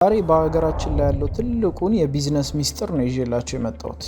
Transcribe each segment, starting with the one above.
ዛሬ በሀገራችን ላይ ያለው ትልቁን የቢዝነስ ሚስጥር ነው ይዤላችሁ የመጣሁት።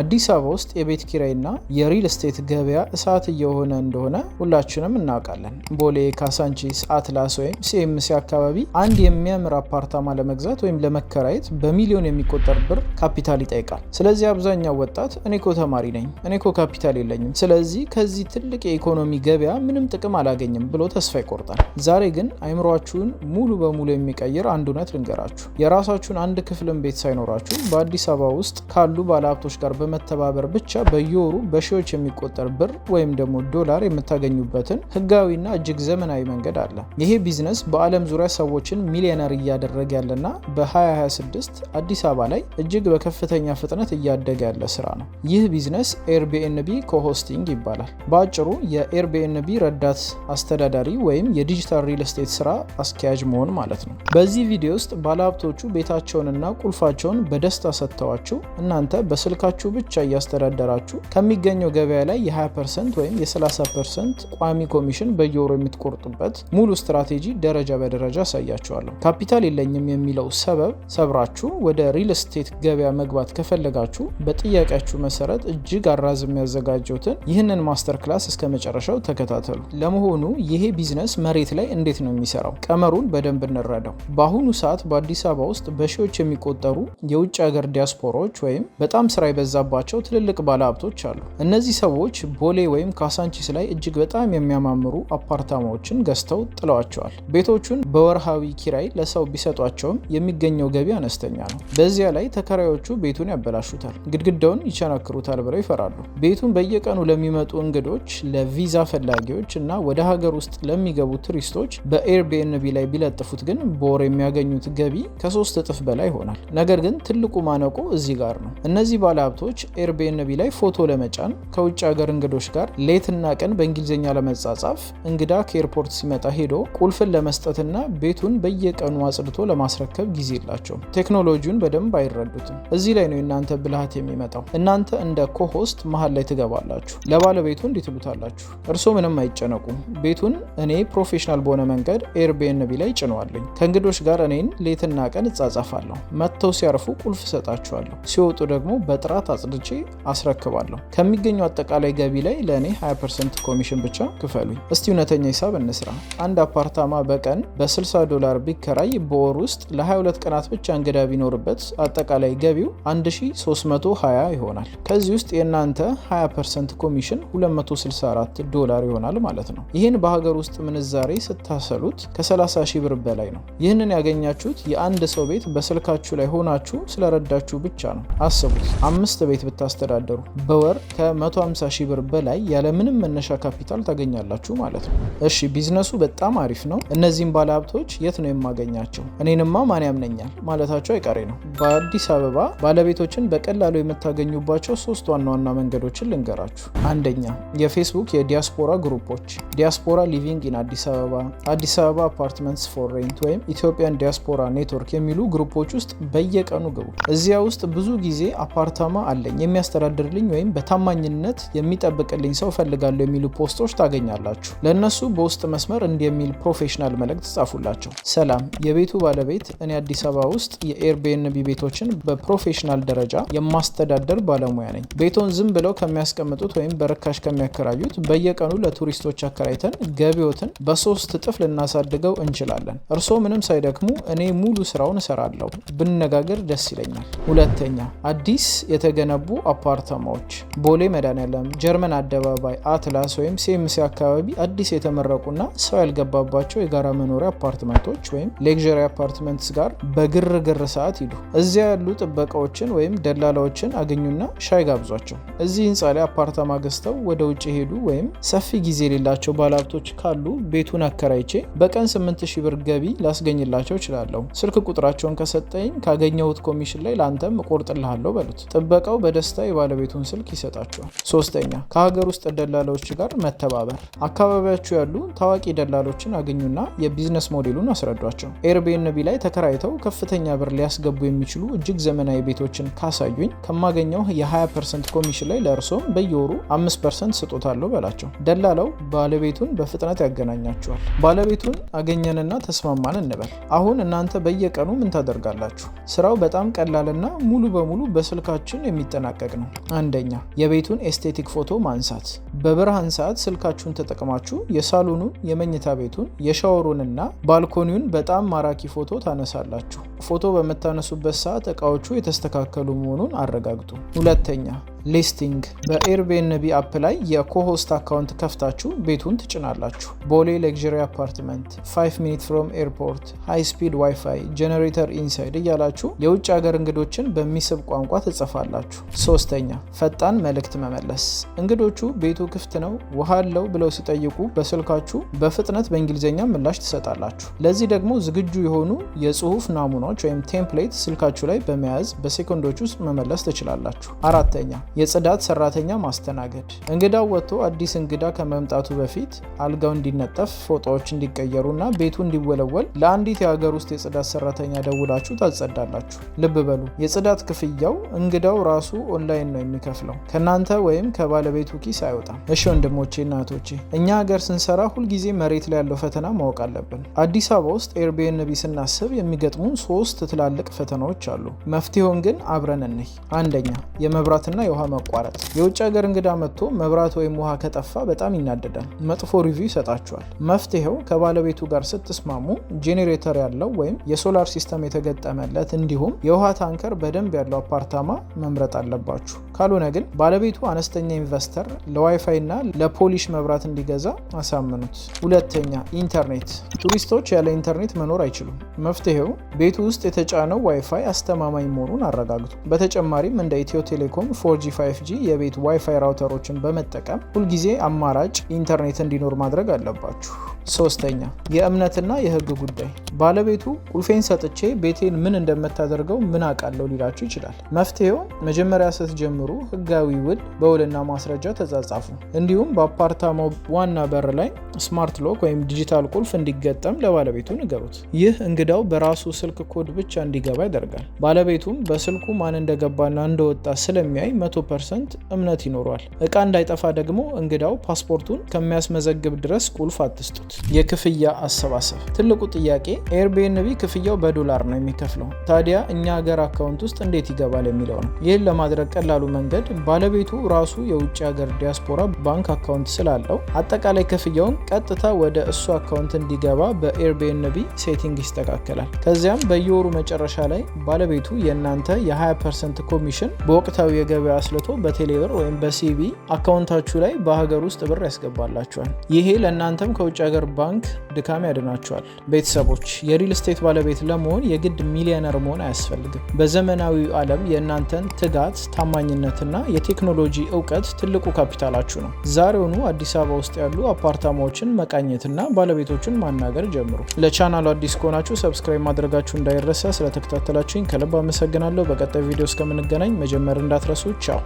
አዲስ አበባ ውስጥ የቤት ኪራይና የ real estate ገበያ እሳት እየሆነ እንደሆነ ሁላችንም እናውቃለን። ቦሌ፣ ካሳንቺስ፣ አትላስ ወይም ሲኤምሲ አካባቢ አንድ የሚያምር አፓርታማ ለመግዛት ወይም ለመከራየት በሚሊዮን የሚቆጠር ብር ካፒታል ይጠይቃል። ስለዚህ አብዛኛው ወጣት እኔ ኮ ተማሪ ነኝ፣ እኔ ኮ ካፒታል የለኝም፣ ስለዚህ ከዚህ ትልቅ የኢኮኖሚ ገበያ ምንም ጥቅም አላገኝም ብሎ ተስፋ ይቆርጣል። ዛሬ ግን አይምሯችሁን ሙሉ በሙሉ የሚቀይር አንድ እውነት ልንገራችሁ። የራሳችሁን አንድ ክፍልም ቤት ሳይኖራችሁ በአዲስ አበባ ውስጥ ካሉ ባለሀብቶች ጋር በመተባበር ብቻ በየወሩ በሺዎች የሚቆጠር ብር ወይም ደግሞ ዶላር የምታገኙበትን ህጋዊና እጅግ ዘመናዊ መንገድ አለ። ይሄ ቢዝነስ በዓለም ዙሪያ ሰዎችን ሚሊዮነር እያደረገ ያለና በ2026 አዲስ አበባ ላይ እጅግ በከፍተኛ ፍጥነት እያደገ ያለ ስራ ነው። ይህ ቢዝነስ Airbnb co-hosting ይባላል። በአጭሩ የ Airbnb ረዳት አስተዳዳሪ ወይም የ digital real estate ስራ አስኪያጅ መሆን ማለት ነው። በዚህ ቪዲዮ ውስጥ ባለሀብቶቹ ቤታቸውንና ቁልፋቸውን በደስታ ሰጥተዋችሁ እናንተ በስልካችሁ ብቻ እያስተዳደራችሁ ከሚገኘው ገበያ ላይ የ20% ወይም የ30% ቋሚ ኮሚሽን በየወሩ የምትቆርጡበት ሙሉ ስትራቴጂ ደረጃ በደረጃ አሳያችኋለሁ። ካፒታል የለኝም የሚለው ሰበብ ሰብራችሁ ወደ real estate ገበያ መግባት ከፈለጋችሁ በጥያቄያችሁ መሰረት እጅግ አራዝሜ ያዘጋጀሁትን ይህንን master class እስከ መጨረሻው ተከታተሉ። ለመሆኑ ይሄ ቢዝነስ መሬት ላይ እንዴት ነው የሚሰራው? ቀመሩን በደንብ እንረዳው። በአሁኑ ሰዓት በአዲስ አበባ ውስጥ በሺዎች የሚቆጠሩ የውጭ ሀገር ዲያስፖራዎች ወይም በጣም ስራ የበዛባቸው ትልልቅ ባለሀብቶች አሉ። እነዚህ ሰዎች ቦሌ ወይም ካሳንቺስ ላይ እጅግ በጣም የሚያማምሩ አፓርታማዎችን ገዝተው ጥለዋቸዋል። ቤቶቹን በወርሃዊ ኪራይ ለሰው ቢሰጧቸውም የሚገኘው ገቢ አነስተኛ ነው። በዚያ ላይ ተከራዮቹ ቤቱን ያበላሹታል፣ ግድግዳውን ይቸነክሩታል ብለው ይፈራሉ። ቤቱን በየቀኑ ለሚመጡ እንግዶች፣ ለቪዛ ፈላጊዎች እና ወደ ሀገር ውስጥ ለሚገቡ ቱሪስቶች በ Airbnb ላይ ቢለጥፉት ግን በወር የሚያገኙት ገቢ ከ3 እጥፍ በላይ ይሆናል። ነገር ግን ትልቁ ማነቆ እዚህ ጋር ነው። እነዚህ ባለሀብቶች Airbnb ላይ ፎቶ ለመጫን፣ ከውጭ ሀገር እንግዶች ጋር ሌትና ቀን በእንግሊዝኛ ለመጻጻፍ፣ እንግዳ ከ airport ሲመጣ ሄዶ ቁልፍን ለመስጠትና ቤቱን በየቀኑ አጽድቶ ለማስረከብ ጊዜ የላቸውም። ቴክኖሎጂውን በደንብ አይረዱትም። እዚህ ላይ ነው የእናንተ ብልሃት የሚመጣው። እናንተ እንደ co-host መሀል ላይ ትገባላችሁ። ለባለቤቱ እንዲህ ትሉታላችሁ፣ እርስዎ ምንም አይጨነቁ፣ ቤቱን እኔ professional በሆነ መንገድ Airbnb ላይ ጭነዋለኝ። ከእንግዶች ጋር እኔን ሌትና ቀን እጻጻፋለሁ። መጥተው ሲያርፉ ቁልፍ እሰጣቸዋለሁ። ሲወጡ ደግሞ በጥራት አጽድቼ አስረክባለሁ። ከሚገኘው አጠቃላይ ገቢ ላይ ለእኔ 20% ኮሚሽን ብቻ ክፈሉኝ። እስቲ እውነተኛ ሂሳብ እንስራ። አንድ አፓርታማ በቀን በ60 ዶላር ቢከራይ በወር ውስጥ ለ22 ቀናት ብቻ እንግዳ ቢኖርበት አጠቃላይ ገቢው 1320 ይሆናል። ከዚህ ውስጥ የእናንተ 20% ኮሚሽን 264 ዶላር ይሆናል ማለት ነው። ይህን በሀገር ውስጥ ምንዛሬ ስታሰሉት ከ30 ሺህ ብር በላይ ነው። ይህንን ያገኛችሁት የአንድ ሰው ቤት በስልካችሁ ላይ ሆናችሁ ስለረዳችሁ ብቻ ነው። አስቡት፣ አምስት ቤት ብታስተዳደሩ በወር ከ150 ሺህ ብር በላይ ያለምንም መነሻ ካፒታል ታገኛላችሁ ማለት ነው። እሺ፣ ቢዝነሱ በጣም አሪፍ ነው። እነዚህም ባለሀብቶች የት ነው የማገኛቸው? እኔንማ ማን ያምነኛል ማለታቸው አይቀሬ ነው። በአዲስ አበባ ባለቤቶችን በቀላሉ የምታገኙባቸው ሶስት ዋና ዋና መንገዶችን ልንገራችሁ። አንደኛ፣ የፌስቡክ የዲያስፖራ group ኦች፣ Diaspora Living in Addis Ababa፣ Addis Ababa Apartments for Rent ወይም Ethiopian Diaspora Network የሚሉ group ኦች ውስጥ በየቀኑ ግቡ። እዚያ ውስጥ ብዙ ጊዜ አፓርታማ አለኝ፣ የሚያስተዳድርልኝ ወይም በታማኝነት የሚጠብቅልኝ ሰው እፈልጋለሁ የሚሉ post ኦች ታገኛላችሁ። ለእነሱ በውስጥ መስመር እንዲህ የሚል professional መልእክት ጻፉላቸው። ሰላም የቤቱ ባለቤት፣ እኔ አዲስ አበባ ውስጥ የ Airbnb ቤቶችን በ professional ደረጃ የማስተዳደር ባለሙያ ነኝ። ቤቶን ዝም ብለው ከሚያስቀምጡት ወይም በርካሽ ከሚያከራዩት በየቀኑ ለቱሪስቶች አከራይተን ገቢዎትን በ3 እጥፍ ልናሳድገው እንችላለን። እርስዎ ምንም ሳይደክሙ እኔ ሙሉ ስራውን እሰራለሁ። ብንነጋገር ደስ ይለኛል። ሁለተኛ፣ አዲስ የተገነቡ አፓርታማዎች ቦሌ መድኃኒዓለም፣ ጀርመን አደባባይ፣ አትላስ ወይም ሲኤምሲ አካባቢ አዲስ የተመረቁና ሰው ያልገባባቸው የጋራ መኖሪያ አፓርትመንቶች ወይም luxury apartments ጋር በግርግር ሰዓት ሂዱ። እዚያ ያሉ ጥበቃዎችን ወይም ደላላዎችን አግኙና ሻይ ጋብዟቸው። እዚህ ህንፃ ላይ አፓርታማ ገዝተው ወደ ውጭ ሄዱ ወይም ሰፊ ጊዜ የሌላቸው ባለሀብቶች ካሉ ቤቱን አከራይቼ በቀን 8000 ብር ገቢ ላስገኝላቸው እችላለሁ። ስልክ ቁጥራቸውን ከሰጠኝ ካገኘሁት ኮሚሽን ላይ ለአንተም እቆርጥልሃለሁ በሉት። ጥበቃው ጠበቃው በደስታ የባለቤቱን ስልክ ይሰጣችኋል። ሶስተኛ፣ ከሀገር ውስጥ ደላሎች ጋር መተባበር። አካባቢያችሁ ያሉ ታዋቂ ደላሎችን አግኙና የ business model ኡን አስረዷቸው። Airbnb ላይ ተከራይተው ከፍተኛ ብር ሊያስገቡ የሚችሉ እጅግ ዘመናዊ ቤቶችን ካሳዩኝ ከማገኘው የ20% ኮሚሽን ላይ ለእርሶም በየወሩ 5% ስጦታለሁ በላቸው። ደላላው ባለቤቱን በፍጥነት ያገናኛችኋል። ባለቤቱን አገኘንና ተስማማን እንበል። አሁን እናንተ በየቀኑ ምን ታደርጋላችሁ? ስራው በጣም ቀላልና ሙሉ በሙሉ በስልካችን የሚጠናቀቅ ነው። አንደኛ፣ የቤቱን aesthetic ፎቶ ማንሳት። በብርሃን ሰዓት ስልካችሁን ተጠቅማችሁ የሳሎኑን፣ የመኝታ ቤቱን፣ የሻወሩንና balcony ውን በጣም ማራኪ ፎቶ ታነሳላችሁ። ፎቶ በምታነሱበት ሰዓት እቃዎቹ የተስተካከሉ መሆኑን አረጋግጡ። ሁለተኛ፣ listing። በ Airbnb app ላይ የ co-host account ከፍታችሁ ቤቱን ትጭናላችሁ። ቦሌ luxury apartment፣ 5 minute from airport፣ high speed WiFi፣ generator inside እያላችሁ የውጭ ሀገር እንግዶችን በሚስብ ቋንቋ ትጽፋላችሁ። ሶስተኛ፣ ፈጣን መልእክት መመለስ። እንግዶቹ ቤቱ ክፍት ነው፣ ውሃ አለው ብለው ሲጠይቁ በስልካችሁ በፍጥነት በእንግሊዝኛ ምላሽ ትሰጣላችሁ። ለዚህ ደግሞ ዝግጁ የሆኑ የጽሁፍ ናሙናዎች ወይም template ስልካችሁ ላይ በመያዝ በሴኮንዶች ውስጥ መመለስ ትችላላችሁ። አራተኛ፣ የጽዳት ሰራተኛ ማስተናገድ። እንግዳው ወጥቶ አዲስ እንግዳ ከመምጣቱ በፊት አልጋው እንዲነጠፍ፣ ፎጣዎች እንዲቀየሩና ቤቱ እንዲወለወል ለአንዲት የሀገር ውስጥ የጽዳት ሰራተኛ ደውላችሁ ታጸዳላችሁ። ልብ በሉ፣ የጽዳት ክፍያው እንግዳው ራሱ ኦንላይን ነው የሚከፍለው፣ ከእናንተ ወይም ከባለቤቱ ኪስ አይወጣም። እሺ ወንድሞቼ እና እህቶቼ፣ እኛ ሀገር ስንሰራ ሁልጊዜ መሬት ላይ ያለው ፈተና ማወቅ አለብን። አዲስ አበባ ውስጥ Airbnb ስናስብ የሚገጥሙን ሶስት ትላልቅ ፈተናዎች አሉ። መፍትሄውን ግን አብረን እንይ። አንደኛ፣ የመብራትና የውሃ መቋረጥ። የውጭ ሀገር እንግዳ መጥቶ መብራት ወይም ውሃ ከጠፋ በጣም ይናደዳል፣ መጥፎ review ይሰጣችኋል። መፍትሄው ከባለቤቱ ጋር ስትስማሙ ጄኔሬተር ያለው ወይም የ solar system የተገጠመለት እንዲሁም የውሃ tanker በደንብ ያለው አፓርታማ መምረጥ አለባችሁ። ካልሆነ ግን ባለቤቱ አነስተኛ inverter ለ WiFi እና ለፖሊሽ መብራት እንዲገዛ አሳምኑት። ሁለተኛ፣ ኢንተርኔት። ቱሪስቶች ያለ ኢንተርኔት መኖር አይችሉም። መፍትሄው ቤቱ ውስጥ የተጫነው ዋይፋይ አስተማማኝ መሆኑን አረጋግጡ። በተጨማሪም እንደ ኢትዮ ቴሌኮም 4G፣ 5G የቤት WiFi router ኦችን በመጠቀም ሁልጊዜ አማራጭ ኢንተርኔት እንዲኖር ማድረግ አለባችሁ። ሶስተኛ፣ የእምነትና የህግ ጉዳይ። ባለቤቱ ቁልፌን ሰጥቼ ቤቴን ምን እንደምታደርገው ምን አውቃለሁ ሊላችሁ ይችላል። መፍትሄው መጀመሪያ ስትጀምሩ ህጋዊ ውል በውልና ማስረጃ ተጻጻፉ። እንዲሁም በአፓርታማው ዋና በር ላይ smart lock ወይም ዲጂታል ቁልፍ እንዲገጠም ለባለቤቱ ንገሩት። ይህ እንግዳው በራሱ ስልክ ኮድ ብቻ እንዲገባ ያደርጋል። ባለቤቱም በስልኩ ማን እንደገባና እንደወጣ ስለሚያይ 100% እምነት ይኖረዋል። እቃ እንዳይጠፋ ደግሞ እንግዳው ፓስፖርቱን ከሚያስመዘግብ ድረስ ቁልፍ አትስጡት። የክፍያ አሰባሰብ። ትልቁ ጥያቄ Airbnb ክፍያው በዶላር ነው የሚከፍለው፣ ታዲያ እኛ ሀገር account ውስጥ እንዴት ይገባል የሚለው ነው። ይህን ለማድረግ ቀላሉ መንገድ ባለቤቱ ራሱ የውጭ ሀገር ዲያስፖራ ባንክ account ስላለው አጠቃላይ ክፍያውን ቀጥታ ወደ እሱ account እንዲገባ በ Airbnb setting ይስተካከላል። ከዚያም በየወሩ መጨረሻ ላይ ባለቤቱ የእናንተ የ20% ኮሚሽን በወቅታዊ የገበያ አስልቶ በቴሌብር ወይም በ CBE account ኣችሁ ላይ በሀገር ውስጥ ብር ያስገባላችኋል። ይሄ ለእናንተም ከውጭ ሀገር ባንክ ድካም ያድናችኋል። ቤተሰቦች፣ የ real estate ባለቤት ለመሆን የግድ ሚሊዮነር መሆን አያስፈልግም። በዘመናዊው ዓለም የእናንተን ትጋት፣ ታማኝነትና የቴክኖሎጂ እውቀት ትልቁ ካፒታላችሁ ነው። ዛሬውኑ አዲስ አበባ ውስጥ ያሉ አፓርታማዎችን መቃኘትና ባለቤቶችን ማናገር ጀምሩ። ለቻናሉ አዲስ ከሆናችሁ subscribe ማድረጋችሁ እንዳይረሳ። ስለተከታተላችሁኝ ከልብ አመሰግናለሁ። በቀጣይ ቪዲዮ እስከምንገናኝ መጀመር እንዳትረሱ። ቻው።